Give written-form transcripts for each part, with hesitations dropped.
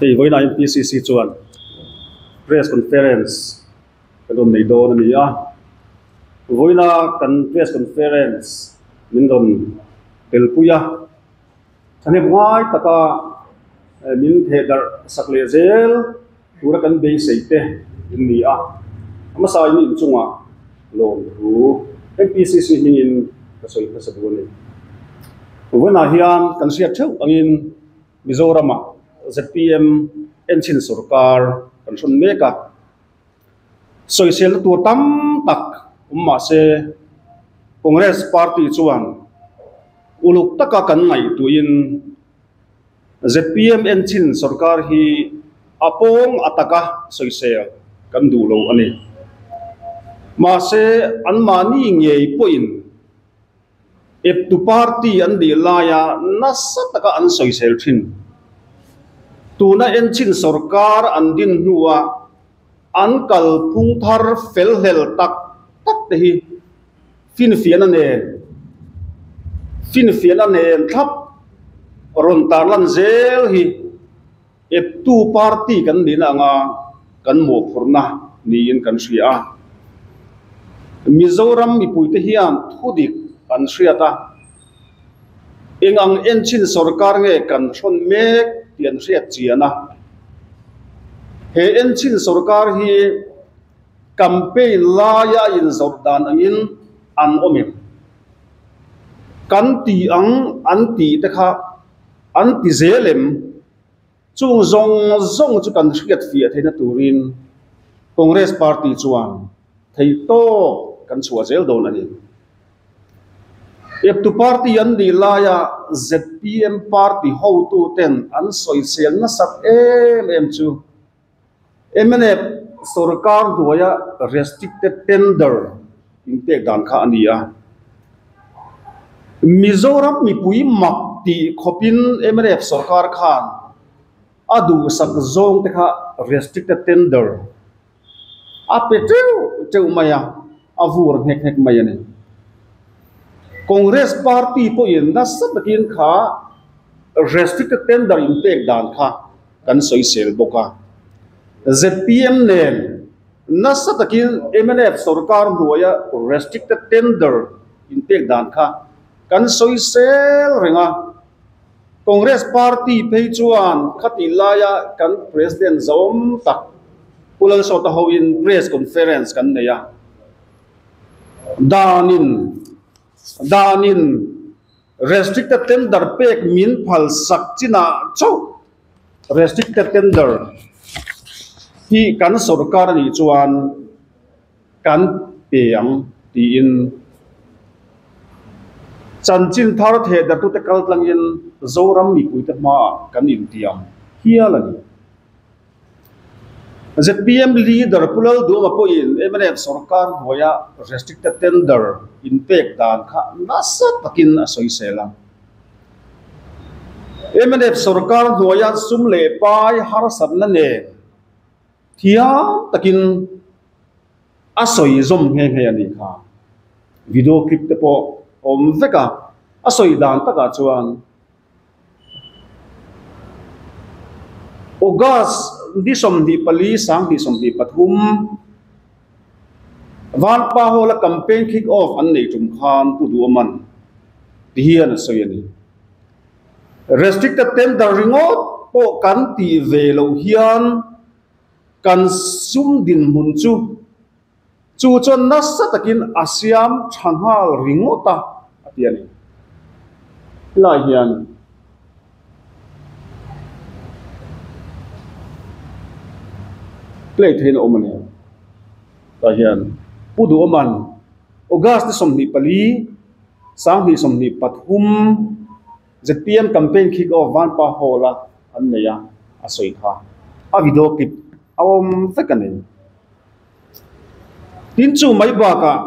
Hei vawiinah MPCC chuan press conference kan rawn nei dawn a ni a, vawiina kan press conference min rawn telpui a, thahnem ngai taka min theh darh sak leh zel tura kan beisei te in ni a, a hmasa in inchungah lawmthu MPCC hmingin ka sawi hmasa duh a ni. Vawiinah hian kan hriat theuh angin Mizoramah zpm enchin sorkar kan hrawn mek a, sawiselna tur tam tak awm mah se Congress party chuan uluk taka kan ngaihtuahin zpm enchin sorkar hi a pawng a taka sawisel kan duh lo a ni. Mahse anmahni ngei pawhin Eptu party an nih laia nasa taka an sawisel thin. Tuna enchin sorkar an din hnua an kalphung thar fel hlel tak tak te hi finfiahna nen finfiahna nen thlap rawn tarlan zel hi Eptu party kan nihna anga kan mawhphurhna niin kan hria a. Mizoram mipuite hian thudik an hriat a, eng ang enchin sorkar nge kan hrawn mek tih an hriat chian a. He enchin sorkar hi campaign laia inzawrh dan angin an awm em? Kan tih ang an tih te kha An ti zel em? Chung zawng zawng chu kan hriat fiah theihna turin Congress Party chuan theihtawp kan chhuah zel dawn a ni. Eptu party an nih laia zpm party hotuten an sawisel nasat em em chu mnf sorkar hnuaia restricted tender inpek dan kha a ni a. Mizoram mipui mak tih khawpin mnf sorkar khan a duhsak zawng te kha restricted tender a pe teuh teuh mai a, a vur nghek nghek mai a ni. Congress party pawhin nasa takin kha restricted tender inpek dan kha kan sawisel bawk a. Zpm nen nasa takin mnf sorkar hnuaia restricted tender inpek dan kha kan sawisel reng a. Congress party phei chuan khatih laia kan President zawm tak Pu Lalsawta hoin press conference kan nei a. Danin danin Restricted tender pek min phal sak chinah chauh restricted tender hi kan sorkar a nih chuan kan pe ang tiin chanchin thar theh dartute kal tlangin Zoram mipuite hmaah kan intiam hial a ni. Zpm leader Pu Lalduama pawhin mnf sorkar hnuaia restricted tender inpek dan kha nasa takin a sawisel a. Mnf sorkar hnuaia sum leh pai harsatna nen thiam takin a sawi zawm nghe nghe a nih kha. Video clip te pawh a awm vek a, a sawi dan takah chuan August ni 24 2023 Vanpa Hall-a campaign kick off an nei tum khan Pu Duhawman ti hian a sawi a ni. Restricted tender ringawt pawh kan tih ve loh hian kan sum dinhmun chu Chu chuan nasa takin a siam tha nghal ringawt a, a ti a ni. Helai hian play theihin a awm a ni. Tah hian Pu Duhawman August ni 24, 2023 zpm campaign kick off Vanpa Hall-a an nei a, a sawi kha. A video clip a awm vek a ni. Tin chu mai bakah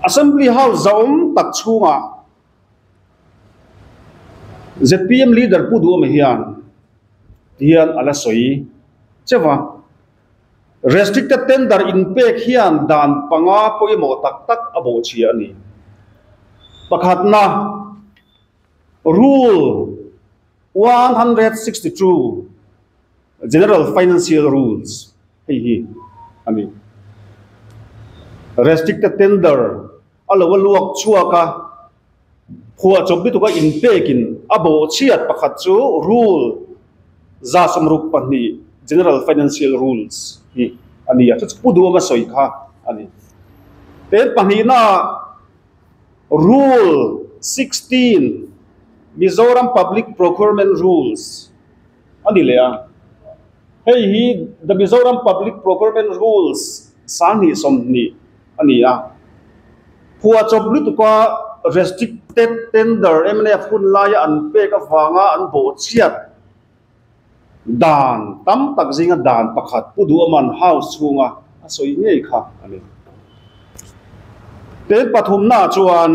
Assembly House zahawm tak chhungah zpm leader Pu Duhawma hian tihian a la sawi cheu a, Restricted tender inpek hian dan panga pawimawh tak tak a bawhchhia a ni. Pakhatna, Rule. 162 General Financial Rules hei hi a ni. Restricted tender a lo a luak chhuak a, phuahchawp lutuk a inpekin a bawhchhiat pakhat chu Rule 62 General Financial Rules hi a ni a, chu chu Pu Duhawma sawi kha a ni. Ten pahnihnaah Rule 16 Mizoram Public Procurement Rules a ni leh a. Hei hi The Mizoram Public Procurement Rules 2020 a ni a. Phuahchawp lutuka restricted tender mnf hun laia an pek avanga an bawhchhiat dan tam tak zinga dan pakhat Pu Duhawman House chhunga a sawi ngei kha a ni. Ten pathumnaah chuan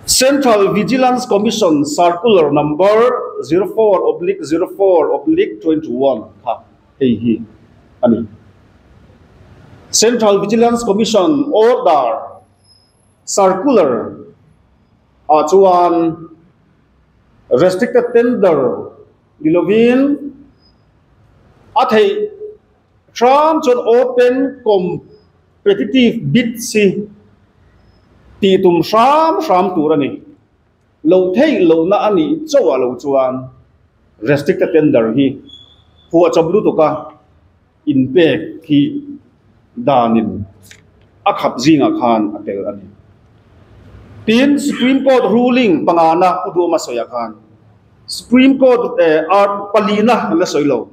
Central Vigilance Commission Circular Number 04/04/21 kha hei hi a ni. Central Vigilance Commission Order Circular ah chuan Restricted Tender ni lovin a theih hram chuan Open Competitive Bids hi tih tum hram hram tur a ni. Loh theih lohna a nih chauh ah lo chuan Restricted Tender hi phuahchawp lutuk a inpek hi danin a khap zingah khan a tel a ni. Tin, Supreme Court ruling pangana Pu Duhawma sawiah khan Supreme Court art palina an la sawi lo.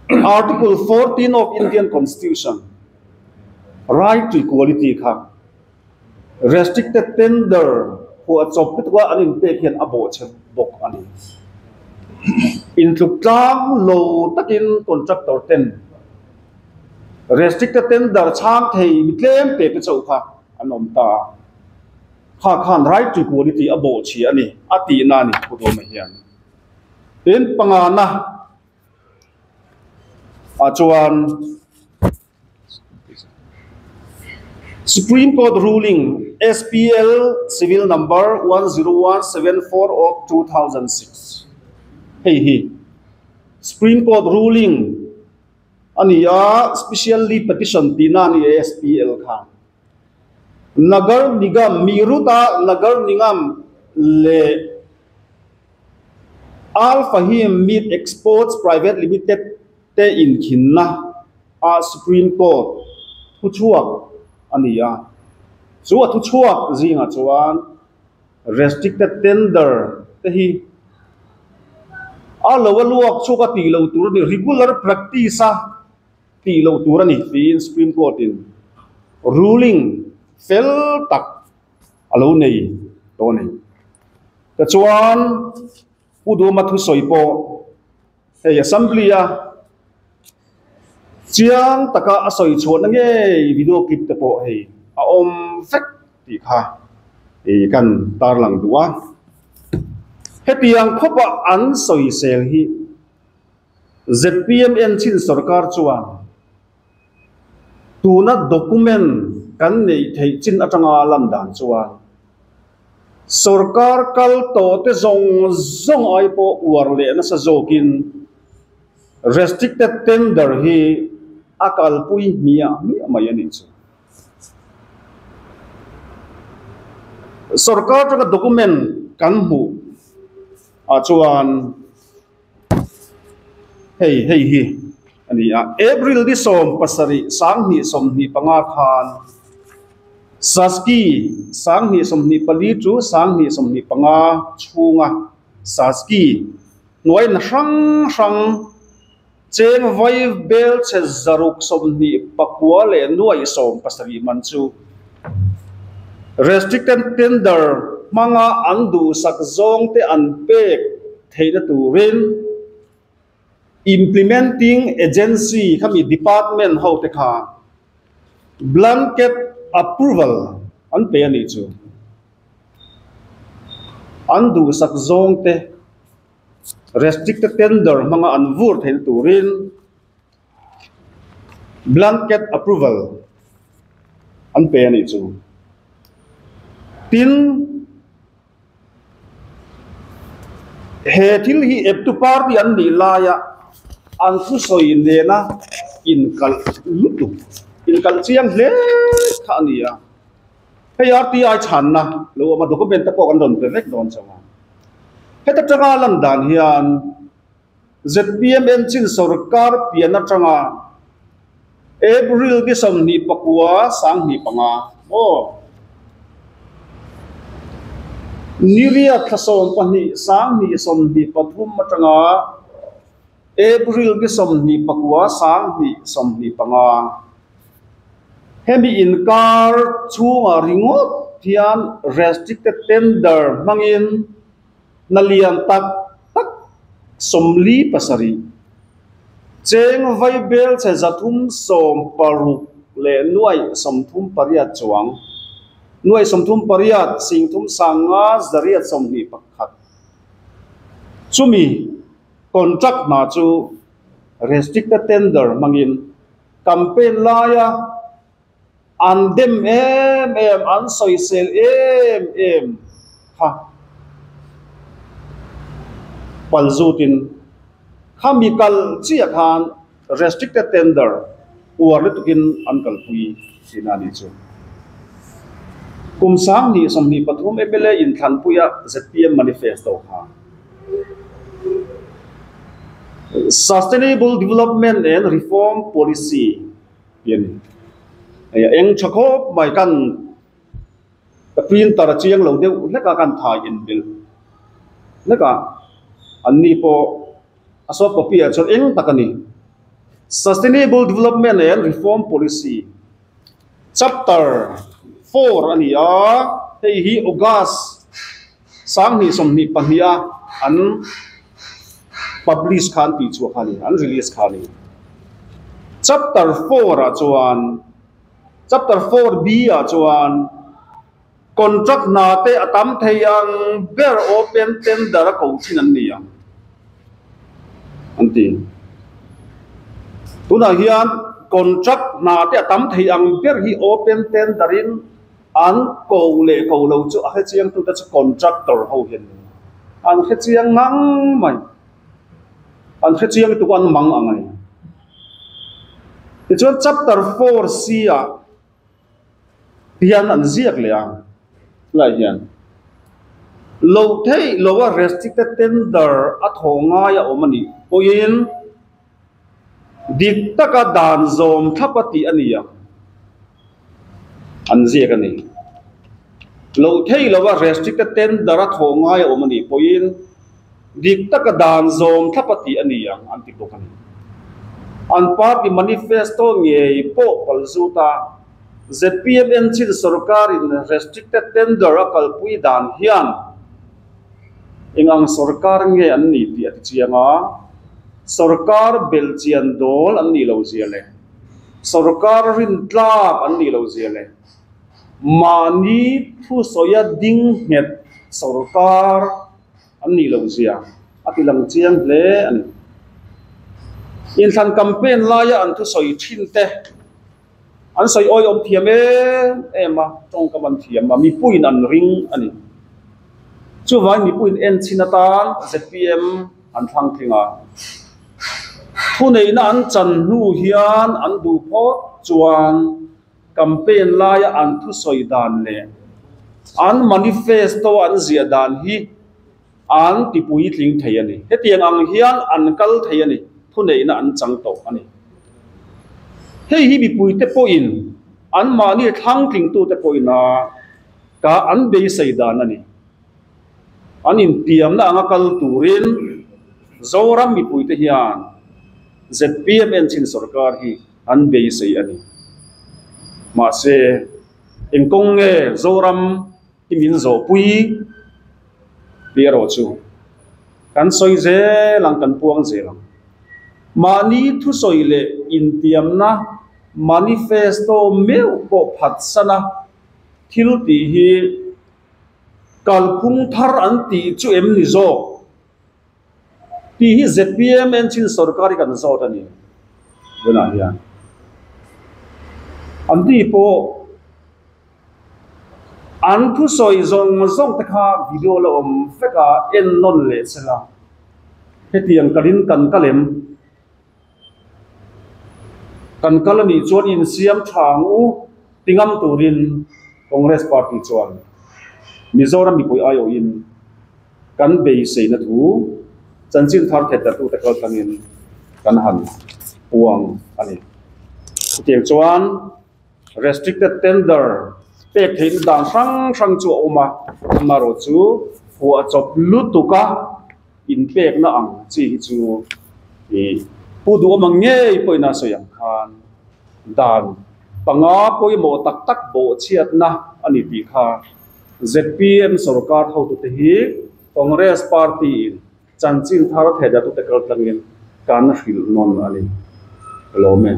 Article 14 of Indian Constitution, right to equality kha restricted tender phuahchawp lutuk a an inpek hian a bawhchhe bawk a ni. Intluk tlang lo takin contractor ten restricted tender chhang thei mi tlem te te chauh kha an awm ta a. Kha khan right to equality a bawhchhia a ni a tihna a ni Pu Dawma hian. Tin, pangana ah chuan Supreme Court ruling SPL Civil Number 10174 of 2006 hei hi Supreme Court ruling a ni a, Special Leave Petition tihna a ni a SPL kha. Nagar Nigam, Meerut-a Nagar Nigam leh Al Fahim Meat Exports Private Limited te inkhinna a Supreme Court thuchhuak a ni a. Chu a thuchhuak zingah chuan restricted tender te hi a lo a luak chhuak a tih loh tur a ni, regular practice a tih loh tur a ni tiin Supreme Court in ruling fel tak a lo nei tawh a ni. Tichuan Pu Duhawma thusawi pawh Hei Assembly a chiang taka a sawi chhuahna ngei video clip te pawh hei a awm vek tih kha ih kan tarlang duh a. Hetiang khawpa an sawisel hi zpm enchin sorkar chuan tuna document kan neih theih chin atanga lan dan chuan Sorkar kal tawh te zawng zawng ai pawh uar leh nasa zawkin restricted tender hi a kalpui hmiah hmiah mai a nih chu. Sorkar atanga document kan hmuh ah chuan hei hei hi a ni a, April ni 17 2025 khan Saski 2024 chu 2025 chhunga Saski hnuaina hrang hrang cheng vai bel chhe 629 leh nuaih 17 man chu restricted tender hmanga an duhsak zawngte an pek theihna turin Implementing Agency khami department ho te kha blanket approval an pe a nih chu. An duhsak zawng te restricted tender hmanga an vur theihna turin blanket approval an pe a nih chu. Tin. He thil hi eptu party an nih laia an thusawi nena inkalh lutuk, inkalh chiang hle kha a ni a. Hei RTI chhanna lo awm a, document te pawh kan rawn pe vek dawn chauh a. Heta tanga lan dan hian zpm enchin sorkar pian atanga April ni 29 2005 aw Niriat thla 12 2023 atanga April ni 29 2025 hemi inkar chhungah ringawt hian restricted tender hmangin hna lian tak tak 47 cheng vaibel chhe 360 leh 38 chuang 38 3 5 821 chumi contract hna chu restricted tender hmangin campaign laia an dem em em an sawisel em em kha palzutin khami kal chiah khan restricted tender uar lutukin an kalpui tihna a nih chu. Kum 2023 mla inthlanpuia zpm manifesto kha Sustainable Development and Reform Policy tih a ni. Hei a eng tha khawp mai kan printer a chiang lo deuh hlek a kan thai inbelh hlek a an ni pawh a soft copy ah chuan eng tak a ni. Sustainable Development and Reform Policy chapter 4 a ni a, hei hi August 2022 a an publish kha an tih chhuah kha a ni, an release kha a ni. Chapter 4 ah chuan chapter 4 B ah chuan contract hna te a tam thei ang ber open tender a ko thin an ni ang an ti. Tunah hian contract hna te a tam thei ang ber hi open tender in an ko leh ko lo chu a hrechiang tute chu contractor ho hi an ni. An hrechiang ngang mai. An hrechiang lutuk a an mang ang a ni. Tichuan chapter 4 C ah hian an ziak leh a, helai hian loh theih loh a restricted tender a thaw ngai a awm a nih pawhin dik taka dan zawm thlap a tih a ni ang an ziak a ni. Loh theih loh a restricted tender a thaw ngai a awm a nih pawhin dik taka dan zawm thlap a tih a ni ang an ti bawk a ni. An party manifesto ngei pawh palzut a, zpm enchin sorkarin restricted tender a kalpui dan hian eng ang sorkar nge an ni tih a ti chiang a, sorkar belhchian dawl an nih loh zia leh sorkar rintlak an nih loh zia leh mahni thusawia ding nghet sorkar an nih loh zia a ti lang chiang hle a ni. Inthlan campaign laia an thusawi thin te an sawi awiawm thiam em em a, tawngkam an thiam a, mipuiin an ring a ni. Chuvangin mipuiin en chhin atan zpm an thlang tling a, thuneihna an chan hnu hian an duh phawt chuan campaign laia an thusawi dan leh an manifesto an ziah dan hi an tipuitling thei a ni. Hetiang ang hian an kal thei a ni, thuneihna an chang tawh a ni. Hei hi mipuite pawhin anmahni thlangtlingtute pawhin a ka an beisei dan a ni. An intiamna anga kal turin Zoram mipuite hian zpm enchin sorkar hi an beisei a ni. Mahse, eng kawng nge Zoram hi min zawhpui tih erawh chu kan sawi zel ang, kan puang zel ang. Mahni thusawi leh intiamna manifesto meuh pawh phatsan a thil tih hi kalphung thar an tih chu em ni zawk tih hi zpm enchin sorkar hi kan zawt a ni tunah hian an ti pawh. An thusawi zawng zawng te kha video la awm vek a, en nawn leh sela. Hetiang kalin kan kal em? Kan kal a nih chuan insiam tha ang u ti ngam turin Congress Party chuan Mizoram mipui aiawhin kan beiseina thu chanchin thar theihdarhtute kaltlangin kan han puang a ni. Chutiang chuan Restricted tender pek theihna dan hrang hrang chu a awm a, amaherawhchu phuahchawp lutuka inpekna ang chi hi chu ih pu duhawm ang ngei pawhin a sawi ang khan dan panga pawimawh tak tak bawhchhiatna a ni tih kha zpm sorkar hotute hi Congress party in chanchin thar theidatute kaltlangin kan hrilh nawn a ni. Ka lawm e.